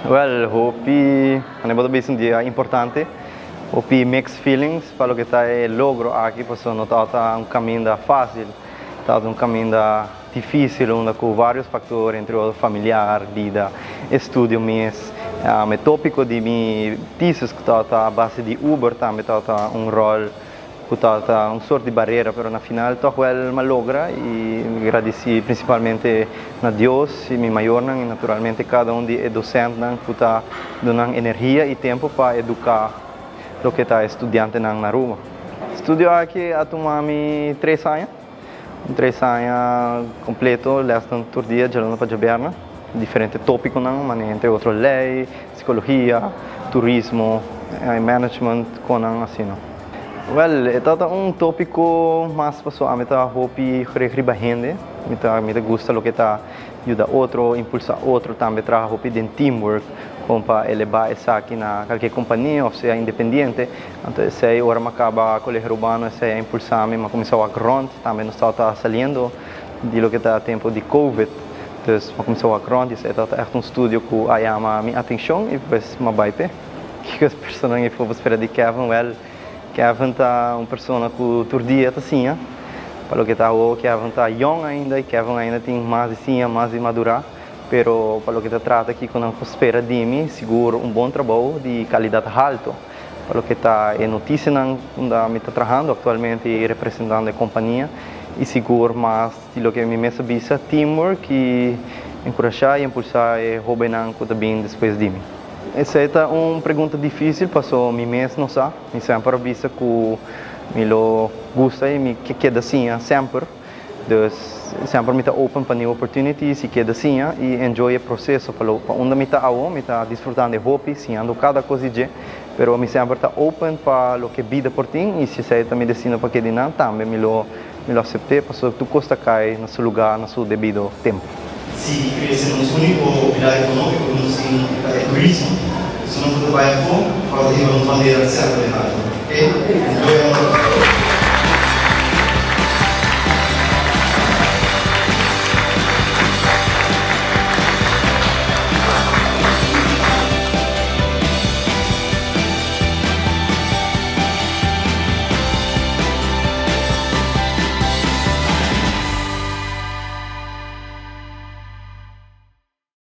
Well, hopi, anto bo ta bisa un dia importante, hopi mixed feelings pa loke ta e logro aki, pasobra no tabata un caminda facil, tabata un caminda dificil, unda cu varios factor, entre otro familiar, bida, estudio mes, e topico di mi thesis cu tabata a base di Uber tambe tabata un rol cu tabata un soort di barera, pero na final toch wel m'a logra y gradici principalmente na Dios y mi mayornan y naturalmente cada un di e docentenan cu ta duna energia y tempo pa educa loke ta studiantenan na Aruba. Estudio aki a tuma mi 3 aña, 3 aña completo, les tur dia, dialuna pa diabierna, diferente topiconan, entre otro ley, psicologia, turismo, management, cu asina. Well, ta un topico mas pasobra ami ta hopi riba hende, mi ta gusta loke ta yuda otro, impulsa otro, tambe traha hopi den teamwork, con pa eleva esaki na cualkier compania, of sea independiente. Anto, esey ora m'a caba Colegio Arubano, esey a impulsa mi, m'a cuminsa wak rond, tambe nos tabata saliendo di loke ta tempo di Covid. Dus m'a cuminsa wak rond, esey ta echt un studio cu a yama mi atencion y pues m'a bay p'e. Kico e persona por spera di Kevin? Well, Kevin ta un persona cu tur dia ta siña. Pa loke ta, Kevin ta young ainda y Kevin ainda tin mas di siña, mas di madura. Pero pa loke ta trata aki cu nan spera di mi, sigur un bon trabou di calidad halto. Pa loke ta e noticianan unda mi ta trahando actualmente y representando e compania y sigur mas di loke mi mes a bisa, teamwork y encurasha y impulsa e hobennan cu ta bin despues di mi. Esey ta un pregunta dificil, pasobra mi mes no sa. Mi semper a bisa cu mi lo gusta y mi keda siña semper. Dus semper mi ta open pa new opportunities y keda siña y enjoy e proceso pa unda mi ta awo, mi ta disfrutando e hopi, siñando cada cos di dje, pero mi semper ta open pa loke bida por tin y si esey ta mi destino pa keda nan, tambe mi lo acepta, pasobra tur cos ta cay na su lugar, na su debido tempo. Si crece nos unico pilar economico cu nos tin ta e turismo. Si nos ta bay afo, pa hiba nos bandera semper halto. Ok? Enjoy.